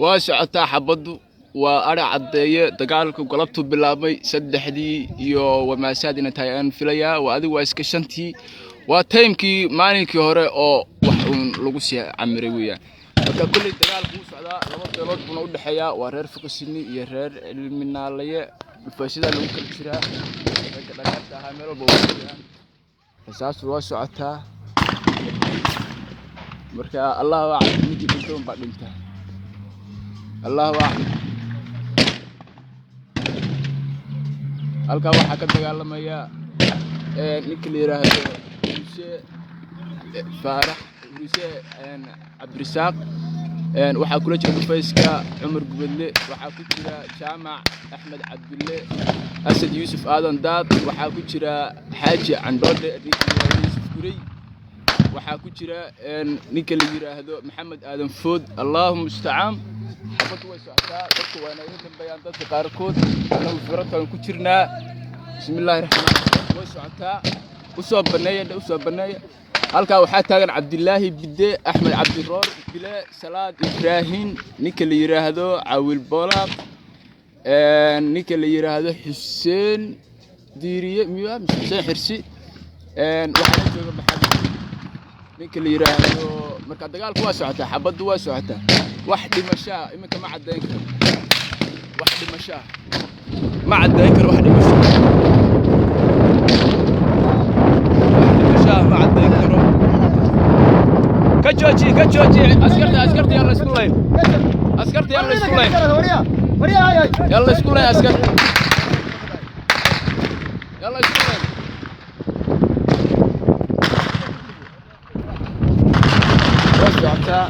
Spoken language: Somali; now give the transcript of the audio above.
Waa socotaa xabaddu, waa adha caddeeye. Dagaalku galabtuu bilaabmay 3dii iyo wamaasaad inay tahay aan filayaa. Waa adigu waa iska 5tii, waa taymkii maalinkii hore oo wax uun lagu sii camiray weeyaan. Marka kolley dagaalku wuu socdaa, laba beelood buuna u dhexeeyaa, waa reer Fiqisini iyo reer Cilminaalaye. Dhufaasyadaa lagu kala jiraa, ragga dhagaarta ahaa meel walba waa jiraan, rasaastu waa socotaa. Marka Allahu aclam, ninkii dhinta unbaa dhinta, Allahu aclam. Halkaa waxaa ka dagaalamaya ninka la yidhaahdo Hurse Faarax Hurse Cabdirisaaq, waxaa kula jira dhufayska Cumar Gubadle, waxaa ku jira Jaamac Axmed Cabdulle, Asad Yuusuf Aadan Daad, waxaa ku jira Xaaji Candhoodhe, ninka la yidhaahdo Yuusuf Gurey, waxaa ku jira ninka la yidhaahdo Maxamed Aadan Food. Allahu mustacaan. Xabaddu way socotaa, dadku waa naga dambeeyaan dadka qaarkood, annagu firarkaan ku jirnaa. Bismillaahi raxmaan raxiim. Way socotaa, usoo baneeya, usoo baneeya. Halkaa waxaa taagan Cabdilaahi Bide, Axmed Cabdiroor Bile, Salaad Ibraahin, ninka la yidhaahdo Cawil Boolaaq, ninka la yidhaahdo Xuseen Diiriye miya mise Xuseen Xirsi, waxaa la jooga Maxamed ninka la yidhaahdo. Marka dagaalku waa socotaa, xabaddu waa socotaa. Wax dhimashaa iminka ma caddayn karo, wax dhimashaa ma caddayn karo, wax dhimasho, wax dhimashaa ma caddayn karo. Ka jooji, ka jooji askarta, askarta yaa la isku layn, askarta yaa la isku layn, yaa la isku layn, askarta yaa la isku layn. Waa socotaa.